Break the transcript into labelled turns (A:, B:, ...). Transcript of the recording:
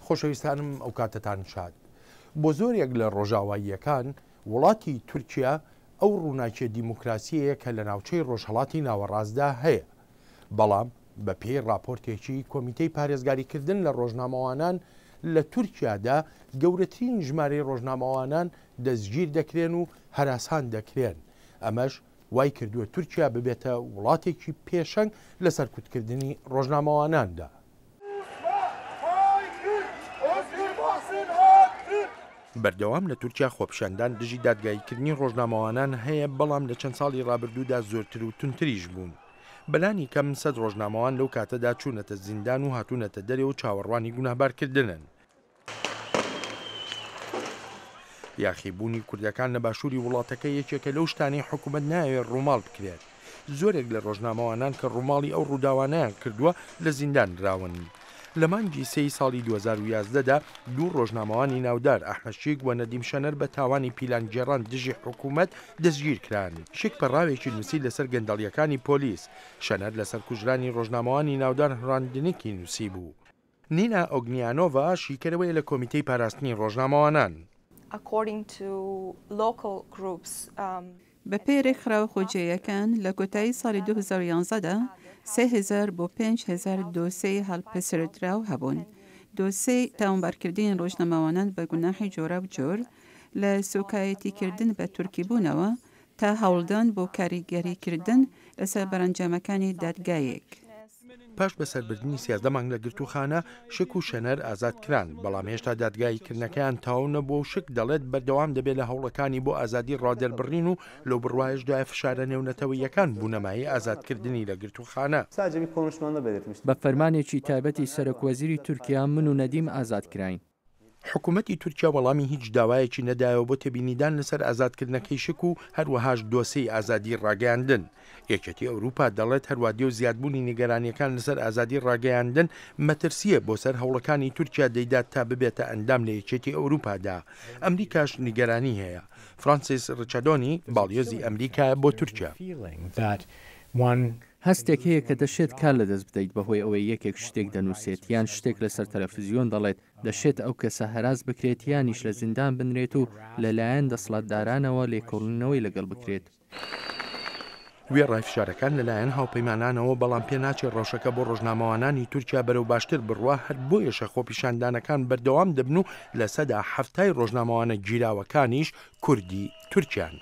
A: خۆشەویستانم ئەوکاتەتان شاد. بۆ زۆرێک لە ڕۆژاواییەکان وڵاتی تورکیا ئەو ڕووناکیە دیموکراسیەیە کە لە ناوچەی ڕۆژهەڵاتی ناوەڕاستدا هەیە. بەڵام بە پێی ڕاپۆرتێکی کۆمیتەی پارێزگاریکردن لە ڕۆژنامەوانان لە تورکیادا گەورەترین ژمارەی ڕۆژنامەوانان دەستگیر دەکرێن و هەراسان دەکرێن، ئەمەش وای کردووە تورکیا ببێتە وڵاتێکی پێشەنگ لە سەرکوتکردنی ڕۆژنامەواناندا. بەردەوام لە تورکیا خۆپیشاندان دژی دادگاییکردنی ڕۆژنامەوانان هەیە، بەڵام لە چەند ساڵی ڕابردوودا زۆرتر و توندتریش بوون. بەلانی کەم سەد ڕۆژنامەوان لەو کاتەدا چوونەتە زیندان و هاتوونەتە دەرێ و چاوەڕوانی گوناهبارکردنن. یاخیبوونی کوردەکان لە باشووری وڵاتەکە یەکێکە لەو شتانەی حکومەت نایەوێت ڕووماڵ بکرێت. زۆرێک لە ڕۆژنامەوانان کە ڕووماڵی ئەو ڕووداوانەیان کردووە لە زیندان دراون. لە مانگی سێی ساڵی 2011 دا دوو ڕۆژنامەوانی ناودار ئەحمەد شیک و نەدیم شەنەر بە تاوانی پیلانگێڕان دژی حکومەت دەستگیرکران. شیک پەڕاوێکی نووسی لەسەر گەندەڵییەکانی پۆلیس. شەنەر لەسەر کوژرانی ڕۆژنامەوانی ناودار هرانت دینکی نووسیبوو. نینا ئۆگنیانۆڤا شیکەرەوەیە لە کۆمیتەی پاراستنی ڕۆژنامەوانان.
B: بەپێی رێکخراوە خۆجێیەکان، لە کۆتایی ساڵی 2011 دا 3000 بۆ 5000 دۆسێی هەڵپەسێردراو هەبوون، دۆسێی تاوانبارکردنی رۆژنامەوانان بە گوناحی جۆراوجۆر، لە سوکایەتیکردن بە تورکیبوونەوە تا هەوڵدان بۆ کاریگەریکردن لەسەر بەرەنجامەکانی دادگایەک.
A: پاش بەسەربردنی 13 مانگ لە گرتووخانە، شک و شەنەر ئازاد کران، بەڵام هێشتا دادگاییکردنەکەیان تەواو نەبووە و شک دەڵێت بەردەوام دەبێت لە هەوڵەکانی بۆ ئازادی ڕادەربڕین و لەو بڕوایەشدایە فشارە نێونەتەوەییەکان بوونە مایەی ئازادکردنی لە گرتووخانە.
C: بە فەرمانێکی تایبەتی سەرۆکوەزیری تورکیا من و نەدیم ئازاد کراین.
A: حکومەتی تورکیا وەڵامی هیچ داوایەکی نەدایەوە بۆ تێبینیدان لەسەر ئازادکردنەکەی شک و هەروەهاش دۆسێی ئازادی ڕاگەیاندن. یەکێتی ئەوروپا دەڵێت هەروادێ و زیادبوونی نیگەرانییەکان لەسەر ئازادی ڕاگەیاندن مەترسییە بۆ سەر هەوڵەکانی تورکیا دەیدات تا ببێتە ئەندام لە یەکێتی ئەوروپادا. ئەمریکاش نیگەرانی هەیە. فرانسیس ڕیچادۆنی باڵیۆزی ئەمریکایە بۆ تورکیا.
C: هەستێک هەیە کە دەشێت کار لەدەست بدەیت بەهۆی ئەوەی یەکێک شتێک دەنووسێت یان شتێک لەسەر تەلەفزیۆن دەڵێت، دەشێت ئەو کەسە هەراس بکرێت یانیش لە زیندان بنرێت و لەلایەن دەسڵاتدارانەوە لێکۆڵینەوەی لەگەڵ بکرێت.
A: وێڕای فشارەکان لەلایەن هاوپەیمانانەوە، بەڵام پێناچێت ڕەوشەکە بۆ ڕۆژنامەوانانی تورکیا بەرەو باشتر بڕوا، هەر بۆیەشە خۆپیشاندانەکان بەردەوام دەبن و لەسەدا حەفتای ڕۆژنامەوانە گیراوەکانیش کوردی تورکیان.